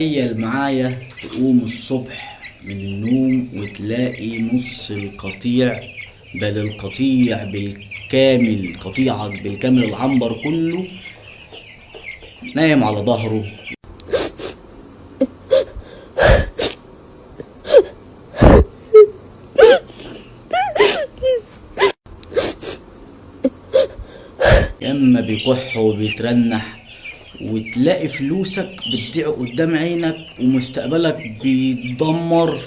تخيل معايا تقوم الصبح من النوم وتلاقي نص القطيع، بل القطيع بالكامل، قطيعك بالكامل، العنبر كله نايم على ظهره. يا اما بيكح وبيترنح، وتلاقي فلوسك بتضيع قدام عينك ومستقبلك بيتدمر.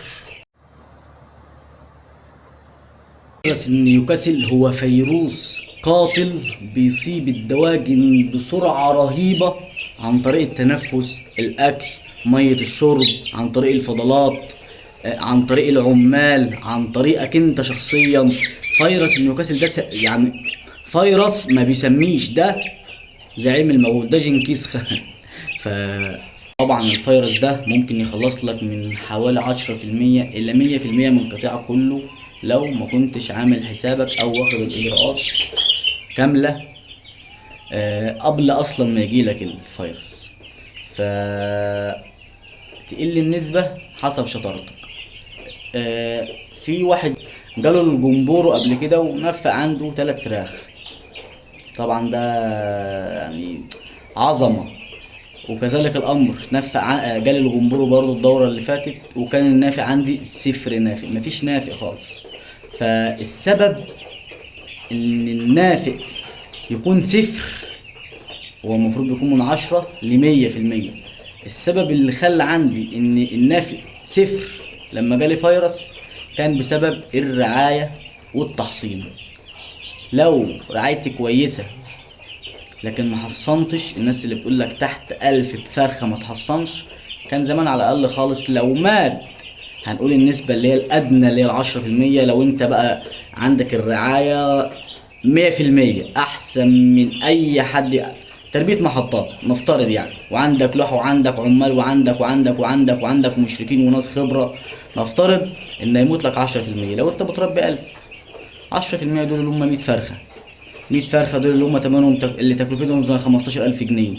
فيروس النيوكاسل هو فيروس قاتل بيصيب الدواجن بسرعة رهيبة عن طريق التنفس، الأكل، مية الشرب، عن طريق الفضلات، عن طريق العمال، عن طريقك انت شخصيا. فيروس النيوكاسل ده يعني فيروس ما بيسميش، ده زعيم الموت، ده جنكيز خان. فطبعا الفيروس ده ممكن يخلص لك من حوالي 10% إلى 100% من قطيعك كله لو ما كنتش عامل حسابك أو واخد الإجراءات كاملة، قبل أصلا ما يجيلك الفيروس. ف تقل النسبة حسب شطارتك. في واحد جاله الجمبورو قبل كده ونفق عنده 3 فراخ، طبعا ده يعني عظمة. وكذلك الأمر نفق جالي الجمبورو برضو الدورة اللي فاتت، وكان النافع عندي 0 نافق، مفيش نافق خالص. فالسبب إن النافق يكون 0، هو المفروض بيكون من 10 لمية في المية. السبب اللي خلى عندي إن النافق 0 لما جالي فيروس كان بسبب الرعاية والتحصين. لو رعايتي كويسة لكن ما حصنتش، الناس اللي بتقول لك تحت 1000 بفرخة ما تحصنش، كان زمان على الأقل خالص لو مات هنقول النسبة اللي هي الأدنى اللي هي العشرة في المية. لو أنت بقى عندك الرعاية مية في المية أحسن من أي حد، تربية محطات نفترض يعني، وعندك لوح وعندك عمال وعندك وعندك وعندك وعندك مشرفين وناس خبرة، نفترض إن يموت لك عشرة في المية. لو أنت بتربي ألف، عشرة في المية دول اللي هم مية فرخة، مية فرخة دول اللي هم تمنهم اللي تكلفتهم زي 15000 جنيه،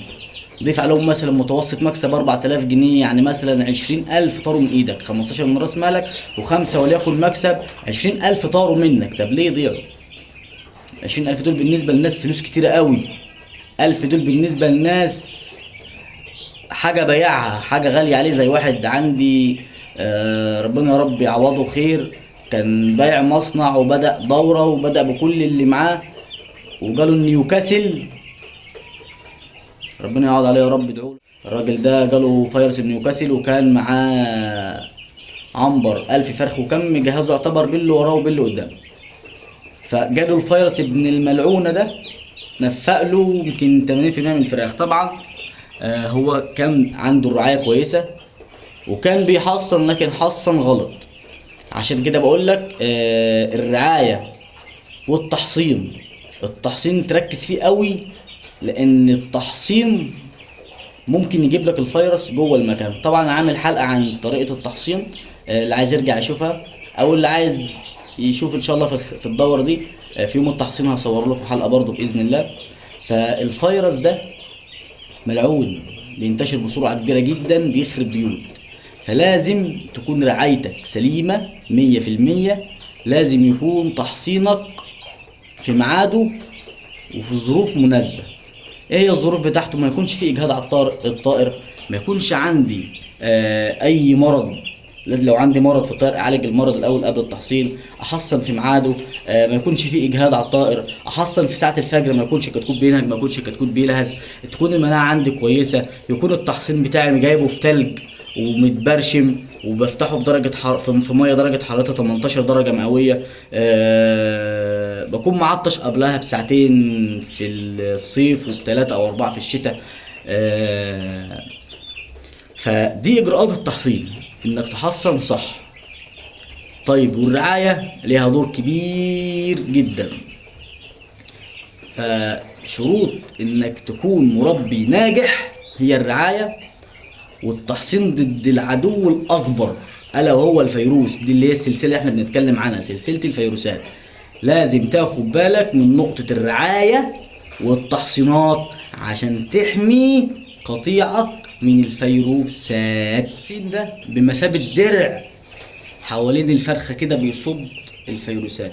ضيف عليهم مثلا متوسط مكسب 4000 جنيه، يعني مثلا 20000 طاروا من ايدك، 15 من راس مالك و5 وليكن مكسب، 20000 طاروا منك. طب ليه يضيعوا؟ 20000 دول بالنسبة للناس فلوس كتيرة قوي، 1000 دول بالنسبة للناس حاجة بيعها، حاجة غالية عليه. زي واحد عندي، ربنا يا رب يعوضه خير، كان بايع مصنع وبدأ دورة وبدأ بكل اللي معاه وجاله النيوكاسل، ربنا يعوض عليه يا رب، ادعوا له. الراجل ده جاله فيروس النيوكاسل وكان معاه عنبر 1000 فرخ وكان مجهزه يعتبر باللي وراه وباللي قدامه، فجاله الفيروس ابن الملعونة ده نفق له يمكن تمانين في المية من الفراخ. طبعا، هو كان عنده الرعاية كويسة وكان بيحصن، لكن حصن غلط. عشان كده بقول لك، الرعاية والتحصين، التحصين تركز فيه قوي، لان التحصين ممكن يجيب لك الفيروس جوه المكان. طبعا عامل حلقة عن طريقة التحصين، اللي عايز يرجع يشوفها او اللي عايز يشوف ان شاء الله في الدورة دي، في يوم التحصين هصور لكم حلقة برضو بإذن الله. فالفيروس ده ملعون، بينتشر بسرعة كبيرة جدا، بيخرب بيوت، فلازم تكون رعايتك سليمة مية في المية، لازم يكون تحصينك في ميعاده وفي ظروف مناسبة. ايه هي الظروف بتاعته؟ ما يكونش فيه اجهاد على الطائر، ما يكونش عندي، اي مرض. لازم لو عندي مرض في الطائر اعالج المرض الاول قبل التحصين، احصن في ميعاده، ما يكونش فيه اجهاد على الطائر، احصن في ساعه الفجر، ما يكونش كتكوت بينهج، ما يكونش كتكوت بيلهس، تكون المناعه عندي كويسه، يكون التحصين بتاعي جايبه في تلج ومتبرشم وبفتحه في درجه حر-، في ميه درجه حرارتها 18 درجه مئويه، بكون معطش قبلها بساعتين في الصيف وبتلاتة او 4 في الشتاء. فدي اجراءات التحصين، انك تحصن صح. والرعايه ليها دور كبير جدا. فشروط انك تكون مربي ناجح هي الرعايه والتحصين ضد العدو الاكبر، الا وهو الفيروس. دي اللي هي السلسله اللي احنا بنتكلم عنها، سلسله الفيروسات. لازم تاخد بالك من نقطه الرعايه والتحصينات عشان تحمي قطيعك من الفيروسات. السين ده بمثابة درع حوالين الفرخة كده، بيصد الفيروسات.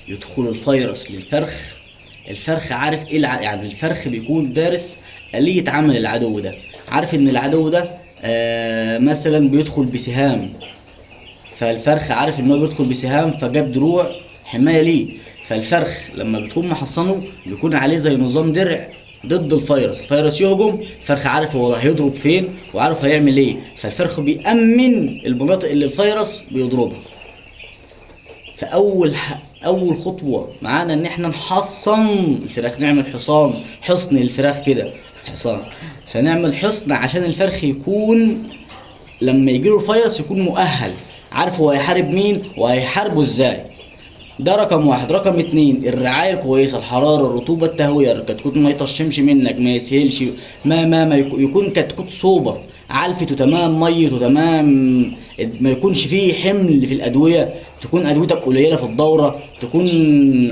يدخل الفيروس للفرخ، الفرخ عارف ايه يعني الفرخ بيكون دارس آلية عمل العدو ده، عارف ان العدو ده مثلا بيدخل بسهام، فالفرخ عارف ان هو بيدخل بسهام فجاب دروع حماية ليه. فالفرخ لما بتكون محصنة بيكون عليه زي نظام درع ضد الفيروس، الفيروس يهجم الفرخ عارف هو هيضرب فين وعارف هيعمل ايه، فالفرخ بيأمن المناطق اللي الفيروس بيضربها. فأول أول خطوة معانا إن إحنا نحصن الفراخ، نعمل حصان، حصن للفراخ كده، حصان. فنعمل حصن عشان الفرخ يكون لما يجيله الفيروس يكون مؤهل، عارف هو هيحارب مين وهيحاربه ازاي. ده رقم واحد. رقم اتنين الرعاية الكويسة، الحرارة، الرطوبة، التهوية، الكتكوت ما يطشمش منك، ما يسهلش، ما يكون كتكوت صوبة، علفته تمام، ميته تمام، ما يكونش فيه حمل في الأدوية، تكون أدويتك قليلة في الدورة، تكون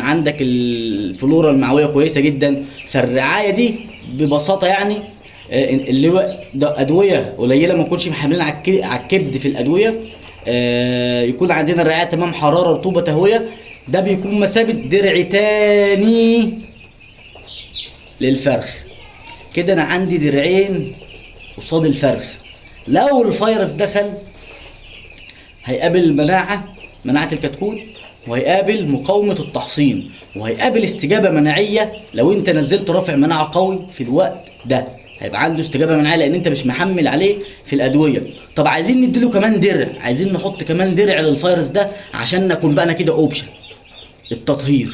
عندك الفلورة المعوية كويسة جدا. فالرعاية دي ببساطة اللي هو ده أدوية قليلة، ما نكونش محملين على الكبد في الأدوية، يكون عندنا الرعاية تمام، حرارة، رطوبة، تهوية. ده بيكون مثابة درع تاني للفرخ. كده أنا عندي درعين قصاد الفرخ. لو الفيروس دخل هيقابل المناعة، مناعة الكتكوت، وهيقابل مقاومة التحصين، وهيقابل استجابة مناعية. لو انت نزلت رافع مناعة قوي في الوقت ده هيبقى عنده استجابة مناعية، لأن انت مش محمل عليه في الأدوية. طب عايزين نديله كمان درع، عايزين نحط كمان درع للفيروس ده عشان نكون بقى كده option. التطهير،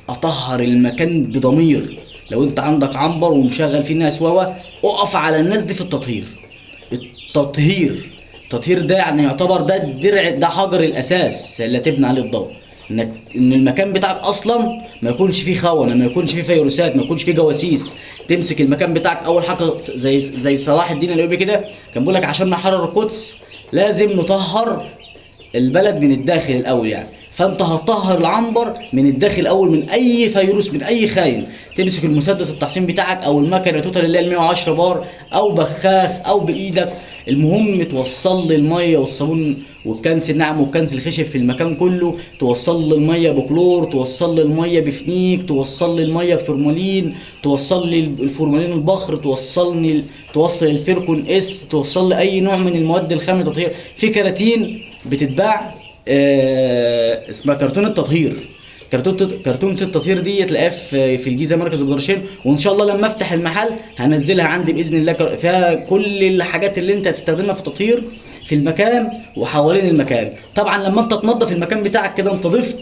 اطهر المكان بضمير. لو انت عندك عنبر ومشغل فيه ناس واوا، اقف على الناس دي في التطهير. التطهير ده يعتبر ده الدرع، ده حجر الاساس اللي تبني عليه الضوء، ان المكان بتاعك اصلا ما يكونش فيه خونه، ما يكونش فيه فيروسات، ما يكونش فيه جواسيس. تمسك المكان بتاعك اول حاجة زي صلاح الدين الايوبي كده، كان بيقول لك عشان نحرر القدس لازم نطهر البلد من الداخل الاول. فانت هتطهر العنبر من الداخل الاول من اي فيروس، من اي خاين. تمسك المسدس التحصين بتاعك او المكنه توتال اللي هي ال 110 بار او بخاخ او بايدك، المهم توصل لي المية والصابون والكنس الناعم والكنس الخشب في المكان كله، توصل لي المية بكلور، توصل لي المية بفنيك، توصل لي المية بفورمالين، توصل لي الفورمالين البخر، توصل الفيركون اس، توصل لي اي نوع من المواد الخام للتطهير. في كراتين بتتباع، اسمها كرتون التطهير. كرتونة التطهير دي تلاقيها في الجيزة مركز البدرشين، وان شاء الله لما افتح المحل هنزلها عندي باذن الله، فيها كل الحاجات اللي انت هتستخدمها في التطهير في المكان وحوالين المكان. طبعا لما انت تنظف المكان بتاعك كده انت ضفت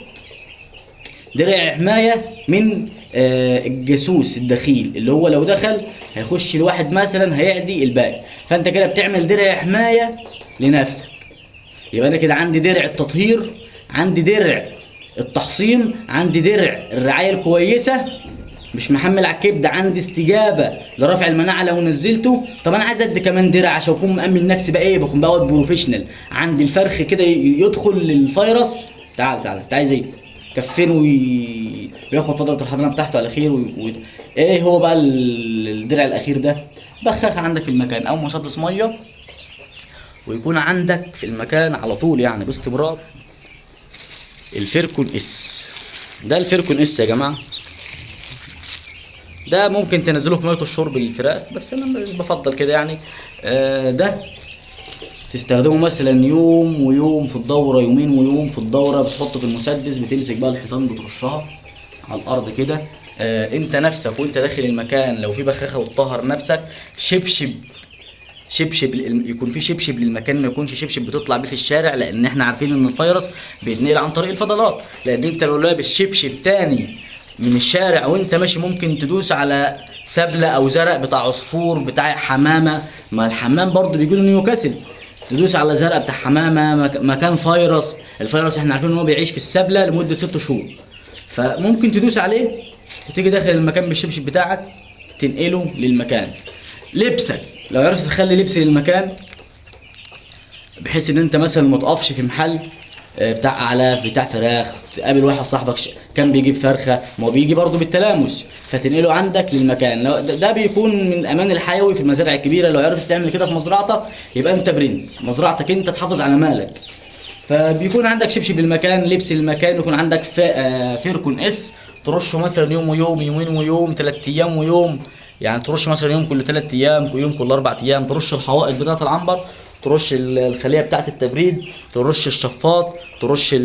درع حماية من الجاسوس الدخيل، اللي هو لو دخل هيخش الواحد مثلا هيعدي الباقي، فانت كده بتعمل درع حماية لنفسك. يبقى انا كده عندي درع التطهير، عندي درع التحصين، عندي درع الرعاية الكويسة، مش محمل على الكبد، عندي استجابة لرفع المناعة لو نزلته. طب انا عايز ادي كمان درع عشان اكون مأمن نفسي بقى ايه، بكون بقى واد professional. عندي الفرخ كده يدخل للفيروس، تعال تعال انت عايز ايه، كفين وياخد فترة الحضانة بتاعته على خير ايه هو بقى الدرع الاخير ده؟ بخاخ عندك في المكان او مسدس مية، ويكون عندك في المكان على طول باستمرار الفيركون اس. ده الفيركون اس يا جماعة، ده ممكن تنزله في مية الشرب للفراخ، بس انا مش بفضل كده. ده تستخدمه مثلا يوم ويوم في الدورة، يومين ويوم في الدورة، بتحطه في المسدس، بتمسك بقى الحيطان بترشها على الارض كده. انت نفسك وانت داخل المكان لو في بخاخه وتطهر نفسك، شبشب، شبشب يكون في شبشب للمكان، ما يكونش شبشب بتطلع بيه في الشارع، لان احنا عارفين ان الفيروس بيتنقل عن طريق الفضلات. لان انت لو لابس شبشب تاني من الشارع وانت ماشي ممكن تدوس على سبله او زرق بتاع عصفور بتاع حمامه، ما الحمام برضو بيجي له نيوكاسل، تدوس على زرق بتاع حمامه مكان فيروس. الفيروس احنا عارفين ان هو بيعيش في السبله لمدة 6 شهور، فممكن تدوس عليه وتيجي داخل المكان بالشبشب بتاعك تنقله للمكان. لبسك لو عرفت تخلي لبس للمكان بحيث ان انت مثلا ما تقفش في محل، بتاع اعلاف بتاع فراخ، تقابل واحد صاحبك كان بيجيب فرخة، ما هو بيجي برضه بالتلامس، فتنقله عندك للمكان. ده بيكون من الامان الحيوي في المزارع الكبيرة. لو عرفت تعمل كده في مزرعتك يبقى انت برنس، مزرعتك انت تحافظ على مالك. فبيكون عندك شبشب للمكان، لبس للمكان، يكون عندك فيركون اس ترشه مثلا يوم ويوم، يومين ويوم، 3 ايام ويوم، يعني ترش مثلا يوم كل 3 ايام، يوم كل 4 ايام، ترش الحوائط بتاعه العنبر، ترش الخلية بتاعه التبريد، ترش الشفاط، ترش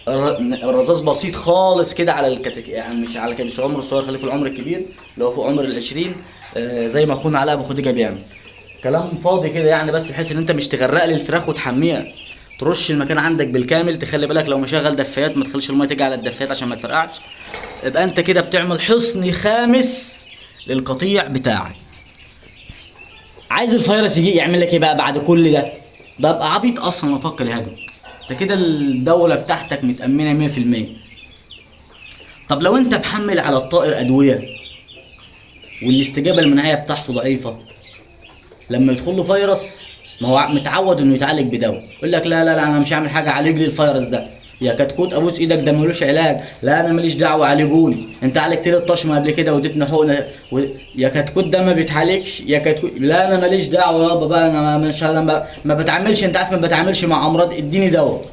الرذاذ بسيط خالص كده على الكتك، يعني مش على كده، مش عمر الصغير، خليه في العمر الكبير اللي هو فوق عمر ال20، زي ما اخونا علاء ابو خديجة بيعمل. كلام فاضي كده يعني، بس بحيث ان انت مش تغرق لي الفراخ وتحميها. ترش المكان عندك بالكامل، تخلي بالك لو مشغل دفايات ما تخليش المية تيجي على الدفايات عشان ما تفرقعش. يبقى انت كده بتعمل حصن خامس للقطيع بتاعك. عايز الفيروس يجي يعمل لك ايه بقى بعد كل ده؟ ده ابقى عبيط اصلا وافكر يهاجمك. انت كده الدولة بتاعتك متأمنة 100%. طب لو انت محمل على الطائر ادوية والاستجابة المناعية بتاعته ضعيفة، لما يدخل له فيروس ما هو متعود انه يتعالج بدواء، يقول لك لا لا لا انا مش هعمل حاجة، عالج لي الفيروس ده يا كتكوت ابوس ايدك ده ملوش علاج، لا انا ماليش دعوه عالجوني، انت عالجت لي الطشمه قبل كده واديتني حقنه يا كتكوت ده ما بيتعالجش يا كتكوت، لا انا ماليش دعوه يابا بقى، انا مش انا ما بتعاملش، انت عارف ما بتعاملش مع امراض، اديني دواء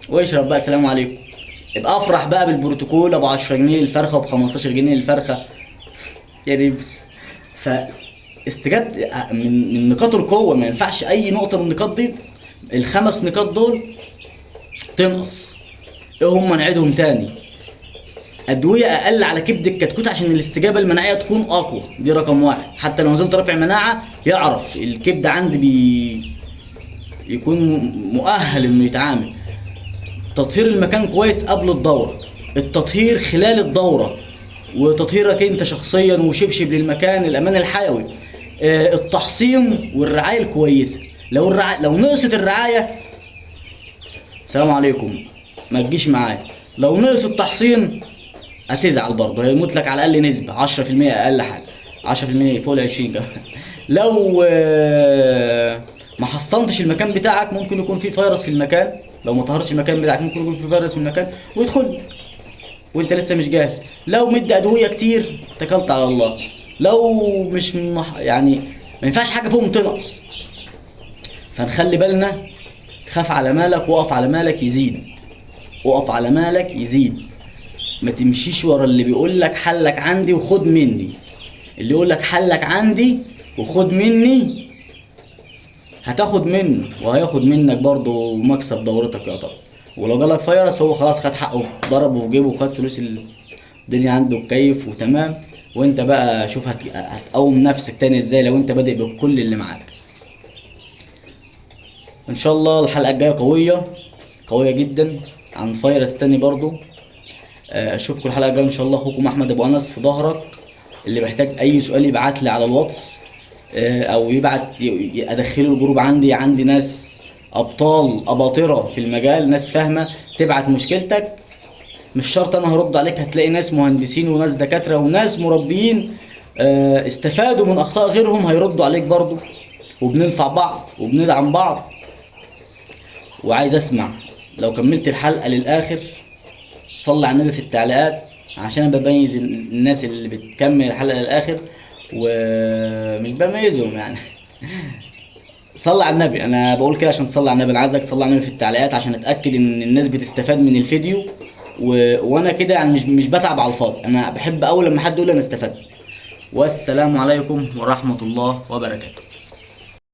واشرب بقى، سلام عليكم. ابقى افرح بقى بالبروتوكول ابو 10 جنيه للفرخه وب 15 جنيه للفرخه يا ريبس. ف استجابت من نقاط القوة، ما ينفعش اي نقطة من النقاط دي، الخمس نقاط دول تنقص. ايه هم؟ نعيدهم تاني. ادوية اقل على كبد الكتكوت عشان الاستجابة المناعية تكون اقوى، دي رقم واحد. حتى لو نزلت رافع مناعة يعرف الكبد عندي يكون مؤهل انه يتعامل. تطهير المكان كويس قبل الدورة، التطهير خلال الدورة، وتطهيرك انت شخصيا وشبشب للمكان، الامان الحيوي، التحصين والرعاية الكويسة. لو نقصت الرعاية سلام عليكم ما تجيش معايا. لو نقص التحصين هتزعل برضه، هيموت لك على الاقل نسبه 10% اقل حاجة، 10% فوق ال 20 كمان. لو ما حصنتش المكان بتاعك ممكن يكون في فيروس في المكان، لو ما طهرتش المكان بتاعك ممكن يكون في فيروس في المكان ويدخل وانت لسه مش جاهز. لو مد ادوية كتير اتكلت على الله. لو مش يعني ما ينفعش حاجة فيهم تنقص. فنخلي بالنا، خاف على مالك وقف على مالك يزيد، وقف على مالك يزيد. ما تمشيش ورا اللي بيقول لك حلك عندي وخد مني، اللي يقول لك حلك عندي وخد مني هتاخد منه وهياخد منك برضه مكسب دورتك يعتبر. ولو جالك فيروس هو خلاص خد حقه، ضربه في جيبه وخد فلوس الدنيا عنده الكيف وتمام. وانت بقى شوف هتقوم نفسك تاني ازاي لو انت بادئ بكل اللي معاك. ان شاء الله الحلقة الجاية قوية قوية جدا عن فيروس تاني برضو. اشوفكم الحلقة الجاية ان شاء الله. اخوكم احمد ابو انس في ظهرك. اللي محتاج اي سؤال يبعت لي على الواتس، او يبعت ادخله ال group عندي. عندي ناس ابطال اباطره في المجال، ناس فاهمه، تبعت مشكلتك مش شرط انا هرد عليك. هتلاقي ناس مهندسين وناس دكاترة وناس مربيين، استفادوا من اخطاء غيرهم هيردوا عليك برضو، وبننفع بعض وبندعم بعض. وعايز اسمع لو كملت الحلقة للاخر صلي على النبي في التعليقات، عشان انا بميز الناس اللي بتكمل الحلقة للاخر ومش بميزهم يعني. صلي على النبي، انا بقول كده عشان تصلي على النبي. انا عايزك تصلي على النبي في التعليقات عشان اتاكد ان الناس بتستفاد من الفيديو، وانا كده يعني مش بتعب على الفاضي. انا بحب اول لما حد يقول انا استفدت. والسلام عليكم ورحمة الله وبركاته.